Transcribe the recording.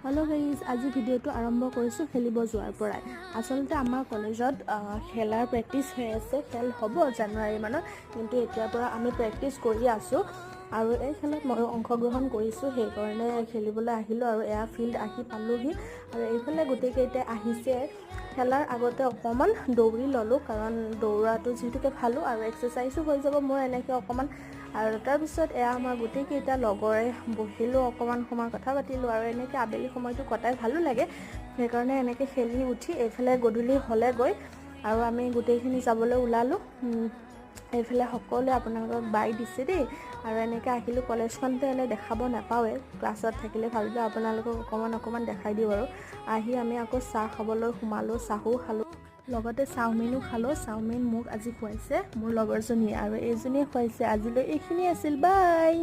Hello' guys, আজি ভিডিঅ'টো আৰম্ভ কৰিছোঁ খেলিব যোৱাৰ পৰাই। আচলতে আমাৰ কলেজত খেলাৰ প্ৰেক্টিচ হৈ আছে। খেল হ'ব জানুৱাৰী মানত, কিন্তু এতিয়াৰ পৰা আমি প্ৰেক্টিচ কৰি আছোঁ আৰু এই খেলত ময়ো অংশগ্ৰহণ কৰিছোঁ। সেইকাৰণে খেলিবলৈ আহিলোঁ আৰু এয়া ফিল্ড আহি পালোহি আৰু এইফালে গোটেইকেইটাই আহিছে। খেলাৰ আগতে অকণমান দৌৰি ল'লোঁ, কাৰণ দৌৰাটো যিহেতুকে ভালো আৰু এক্সাৰচাইজো হৈ যাব মোৰ এনেকৈ অকণমান। আৰু তাৰপিছত এয়া আমাৰ গোটেইকেইটা লগৰে বহিলোঁ, অকণমান সময় কথা পাতিলোঁ আৰু এনেকৈ আবেলি সময়টো কটাই ভালো লাগে। সেইকাৰণে এনেকৈ খেলি উঠি এইফালে গধূলি হ'লে গৈ আৰু আমি গোটেইখিনি যাবলৈ ওলালোঁ। এইফালে সকলোৱে আপোনালোকক বাই দিছে দেই। আৰু এনেকৈ আহিলোঁ। কলেজখনতো এনেই দেখাব নাপাওঁৱেই, ক্লাছত থাকিলে ভাবিলোঁ আপোনালোকক অকণমান অকণমান দেখাই দিওঁ। আৰু আহি আমি আকৌ চাহ খাবলৈ সোমালোঁ। চাহো খালোঁ, লগতে চাওমিনো খালোঁ। চাওমিন মোক আজি খুৱাইছে মোৰ লগৰজনীয়ে আৰু এইজনীয়ে খুৱাইছে। আজিলৈ এইখিনি আছিল, বাই।